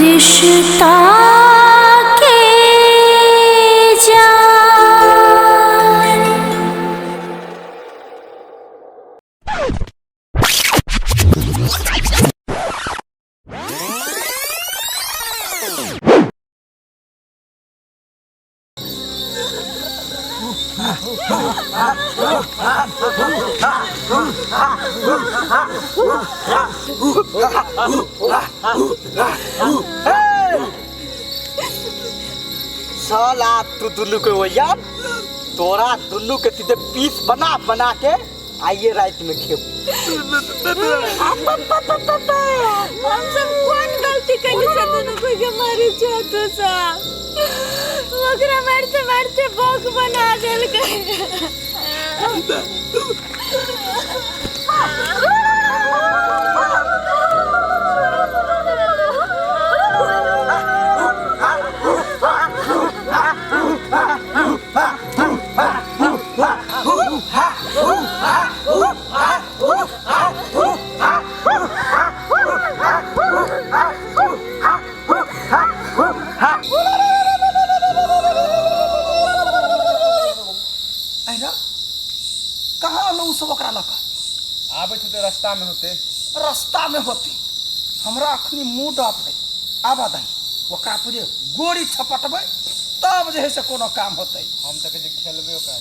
रिश्ता के जान। साला तू दुनू के भैया, तोरा दुनू के सीधे पीस बना बना के आइए रात में खेब। हम सब कौन गलती कैली से दुनू कोई के मारे छो तू सब? ओकरा मारते मारते बोक बना देलकै। अरे कहाँ लो सब ओकरा लऽ कऽ आबै छै तऽ रास्तामे होतै। रास्तामे होतै। हमरा अखनी मूड ऑफ है, आबऽ दही, ओकरा पर जे गोरी छपटबै तब जे है से कोनो काम होतै। हम तऽ कहै छियै खेलबै ओकरा।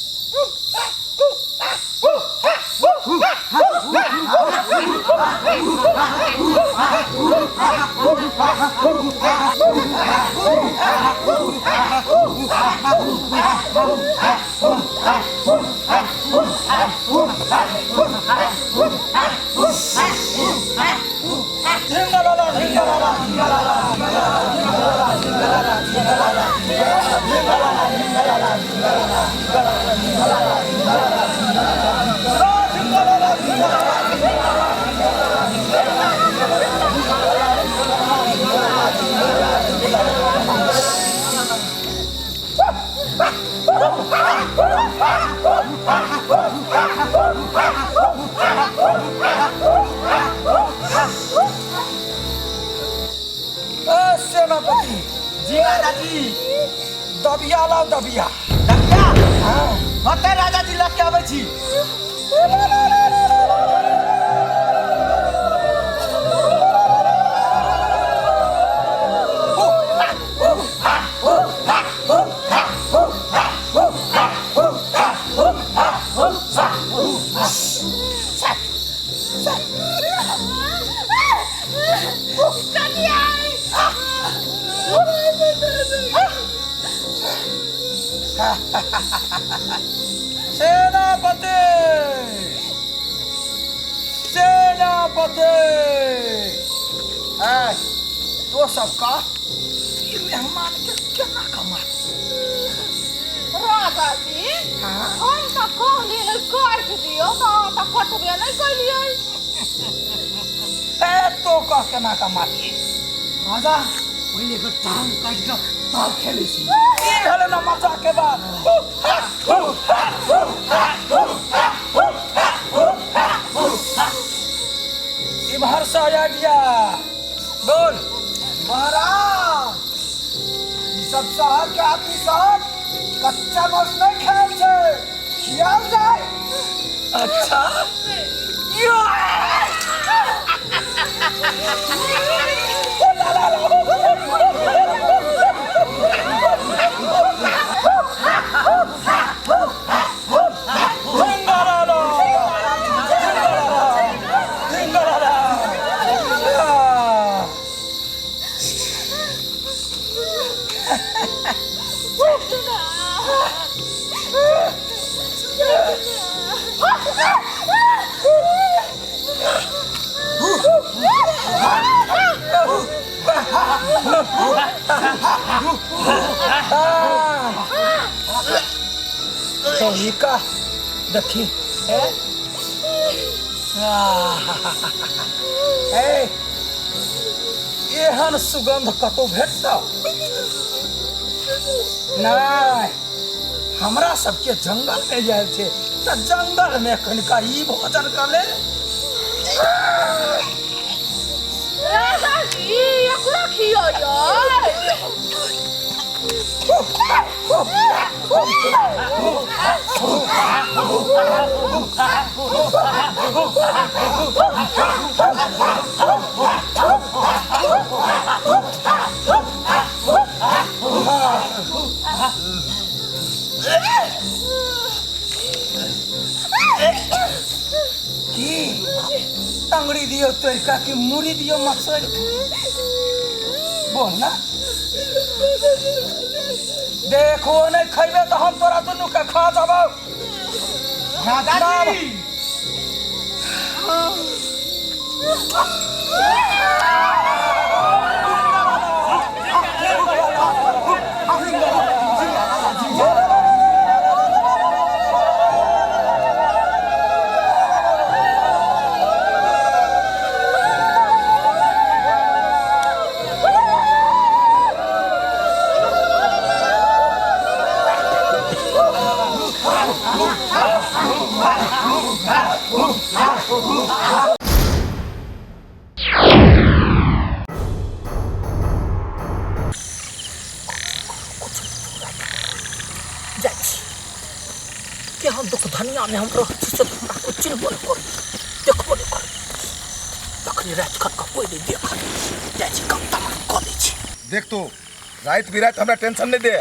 ए सेनापति जी राजा जी। दबिया लाओ, दबिया। दबिया? हाँ। होते राजा जी, लग के आबै छी। सेनापति, सेनापति, ऐ तो सबका ई मेहमान के केना कमा राजा जी। हाँ? हम तऽ कहलियै काटि दियौ तऽ अहाँ तऽ कटबे नहि केलियै। ए तो कह केना कमा राजा, पहिले एकर टांग काटि कऽ तब खेलै छी। ई भेलै ना मजा के बात। इम्हर से आइडिया बोल। महाराज, ई सब शहर के आदमी सब कच्चा मांस नहीं खायल छै, खियाल जाय। अच्छा। झिंगालाला, झिंगालाला, झिंगालाला। आ। तो ही का देखी ए ए एहन सुगंध कतौ भेटतौ नहि? हमरा सबके जंगल में जायल छै तऽ जंगल में कनिका ई भोजन कर ले। राजा जी एकरा खियैयै। की टंगड़ी दियो तोड़िका कि मुड़ी दियो मसोड़ि के? बोल ना। देखो नहीं खैबे तो हम तोरा दुनू के खा जाबो। राजा जी जाइ छी केहन दुख धनिया में हम रहै छी से हमरा कोइ चिन्हबो नहि करै, देखबो नहि करै। तखनी राति खन कऽ कोइ नहि देखल। जाइ छी, काम तमाम कऽ लै छी। देख तू राति बिराति हमरा टेंशन नहीं दे,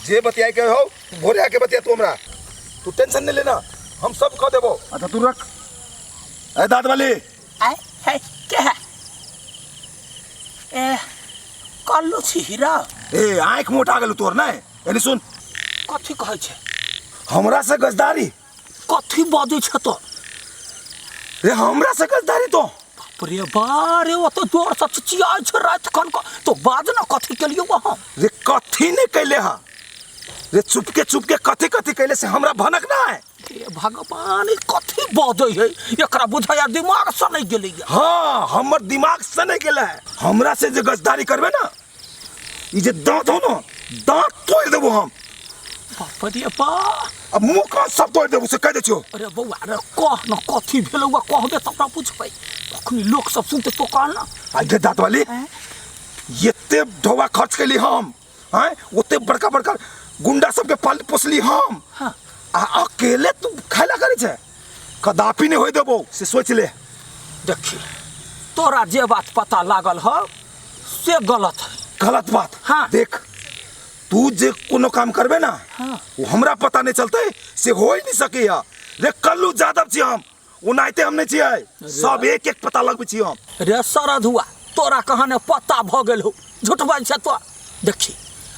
जे बतियाए के हो भोरे आके बतिया तू हमरा, तू टेंशन नहीं लेना, हम सब कह देबो। अच्छा तू रख। ए दाँत वाली आय है के है ए कल्लू छी हीरा। ए आँख मोटा गेल तोर नहीं, एनी सुन। कथी कहै छै? हमरा से गजदारी? कथी बजै छै तो? रे हमरा से गजदारी तो? बाप रे बा रे, ओते जोर से चिचियाइ छै राति खन कऽ, तो बाज ना कथी केलियौ अहाँ? रे कथी नहीं कैले हा रे, चुपके चुपके कथी कथी कैले से हमरा भनक ना है। हे भगवान, ई कथी बजै है, एकरा बुझाया दिमाग से नहीं गेलैया। हाँ हमर दिमाग से नहीं गेलै है। हमरा से जे गजदारी करबे ना, ई जे दांत हो ना, दांत तोड़ देबो हम। बाप रे बा, अब मुँह कान सब तोड़ देबो से कह दै छियौ। अरे बौआ रे कह न कथी भेलौ, कहबे तब ना बुझबै, अखनी लोक सब सुनते तो कह ना। आगे दांत वाली एते ढोआ खर्च कैली हम, हैं ओते बड़का बड़का गुंडा सबके पाल पोसली हम। हाँ। आ अकेले तू खाइला करै छै, कदापि नहीं होय देबो से सोच ले। देखी तोरा जे बात पता लागल हो से गलत है। गलत बात? हाँ। देख तू जे कोनो काम करबे ना, हाँ। वो हमरा पता नहीं चलते से हो ही नहीं सके। रे कल्लू जादव छी हम, ओनाहिते हम नहीं छियै, सब एक एक पता लगबै छी हम। रे सरधुआ तोरा कहाने पता भ गेल हो, झूठ बाजै छै तो। देखी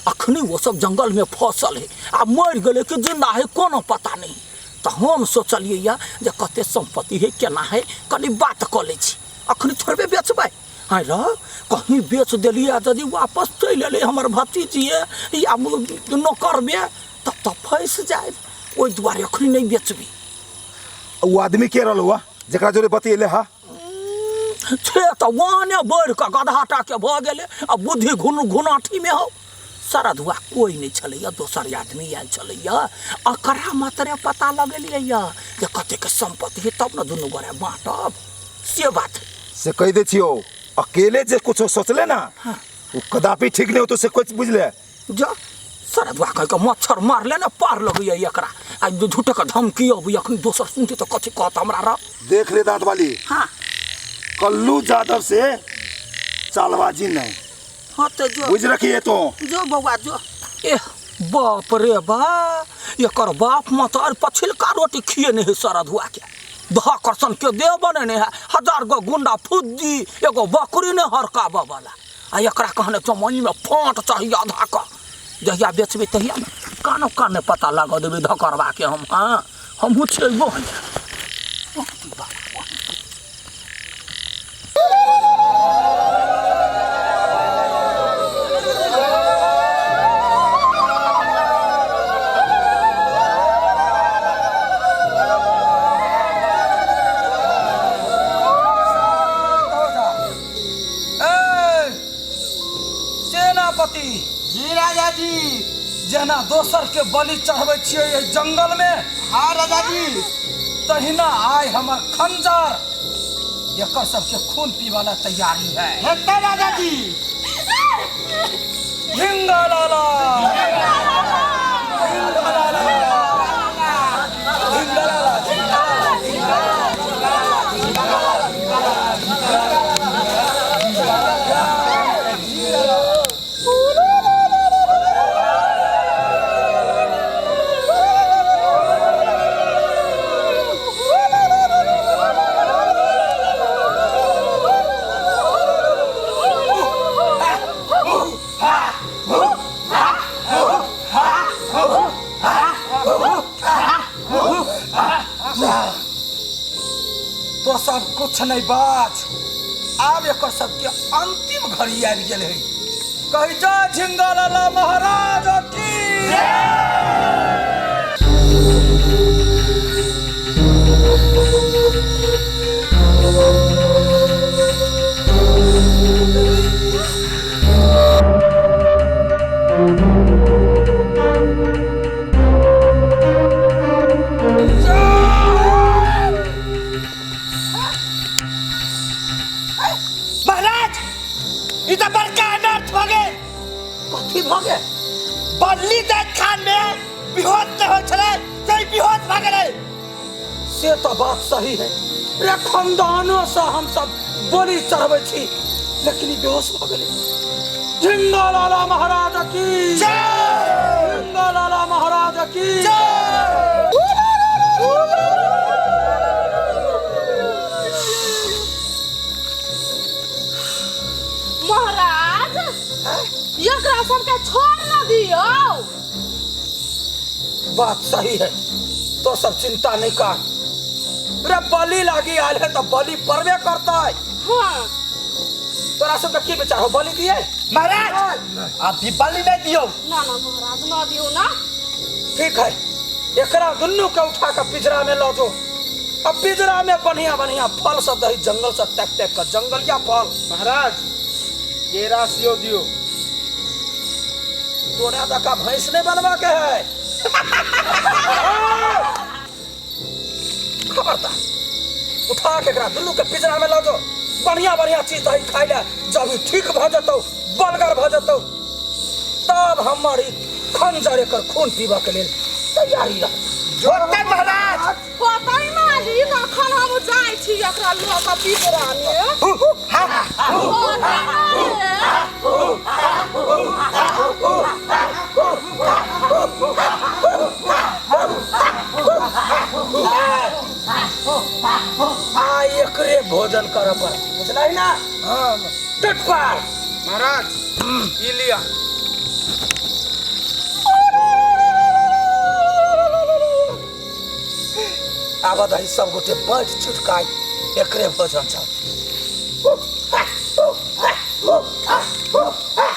अखनी वो सब जंगल में फसल है आ मरि गेलै कि जिंदा है कोनो पता नहीं। तो हम सोचलियै या जे कते संपत्ति है केना है, कनी बात कऽ लै छी, अखनी थोड़बे बेचबै। हाँ र कहीं बेच देलियै यदि वापस चलि एलै हमर भतीजिए या नौकरबे तब तऽ फँसि जायब, ओहि दुआरे अखनी नहीं बेचबी। वो आदमी के रहल हुआ जकरा जोरे बतियेले हा? छे तऽ वाने बढ़ि कऽ गदहाटा के भऽ गेलै आ बुद्धि घुन घुनाठी में हो। सरधुआ कोई नहीं छलैया, दोसर आदमी आयल छलैया, अकरा मात्रे पता लगेलियै जे कतेक संपत्ति है तब न दुनू गोरे बाँटब, से बात। से कह दै छियौ अकेले जे कुछो सोचले ना, हाँ। वो कदापि ठीक नहीं होतो से कुछ बुझले। जा सरधुआ कह के मच्छर मारले ना पार लगैया एकरा, आ झूठे के धमकी अबै, अखन दोसर सुनते तऽ कथी कहत हमरा र। देख रे दाँत वाली। हाँ। कल्लू जादव से चालबाजी नहीं। हाँ तो जो बुझ रखिए तो। जो बौआ जो। एह बाप रे बा, एकर बाप मतार पछिलका रोटी खिए नहीं है सरधुआ के, धकर्षण के देह बनेने है, 1000 गो गुंडा फुद्दी एगो बकरी ने हरकाबऽ वाला, आ एकरा कहने जमनी में फाँट चाहिए आधा का, जहिया बेचबै तहिया ने कानो कान ने पता लगऽ देबै धकरबा के हम। हाँ हमहूँ छेबो है। सेनापति जी राजा जी, जेना दोसर के बलि चढ़बै छियै एहि जंगल में, हाँ राजा जी, तहिना आइ हमर खंजर एकर सबके खून पीवाला तैयारी है। हेतै राजा जी। झिंगा लाला, झिंगा लाला, झिंगा लाला, झिंगा लाला, झिंगा लाला, झिंगा लाला, झिंगा लाला, झिंगा लाला, झिंगा लाला। तो सब कुछ नहीं बात, आब एकर सबके अंतिम घड़ी आबि गेल है। कही जा झिंगा लाला महाराज की। महाराज, ई तऽ बड़का अनर्थ भऽ गेल। कथी भऽ गेल? बल्ली दैत खान में बेहोश नहि होइ छलै, से बेहोश भऽ गेलै। से तो बात सही है रे, खानदानो से हम सब बलि चढ़बै छी, लेकिन ई बेहोश भऽ गेलै। झिंगा लाला महाराज की जय। झिंगा लाला महाराज की जय। महाराज, एकरा सबके छोड़ न दियौ। बात सही है, तो सब चिंता नहीं कर रे, बलि लागी आयल है तो बलि पड़बे करतै। हाँ। तोरा सबके की विचार हो, बलि दिए? महाराज, अभी बलि नहीं दियौ। ना ना महाराज, न दियौ ना। ठीक है, एकरा दुनू के उठा के पिंजरा में लऽ जो। अब पिंजरा में बढ़िया बढ़िया फल सब दही, जंगल से ताक ताक के जंगलिया फल। महाराज, केरा सियो दियो। तोरा दका भैंस नहीं बनवा के है। खबरदार, उठा के एकरा दुनू के पिंजरा में लऽ जो, बढ़िया बढ़िया चीज दही खाइ ले। जब ई ठीक भऽ जेतौ, बलगर भऽ जेतौ, तब हमर ई खंजर एकर खून पीबऽ के लेल तैयारी रह। होतै महाराज। होतै मालिक, अखन हम जाइ छी एकरा लऽ कऽ पिंजरा में। होतै मालिक। आ एकरे भोजन करऽ पड़त, बुझलही ना? हाँ। टूट पर। महाराज, ई लिया। आब दही सब गोटे बैठ छुटकाय एकरे भोजन चलतै।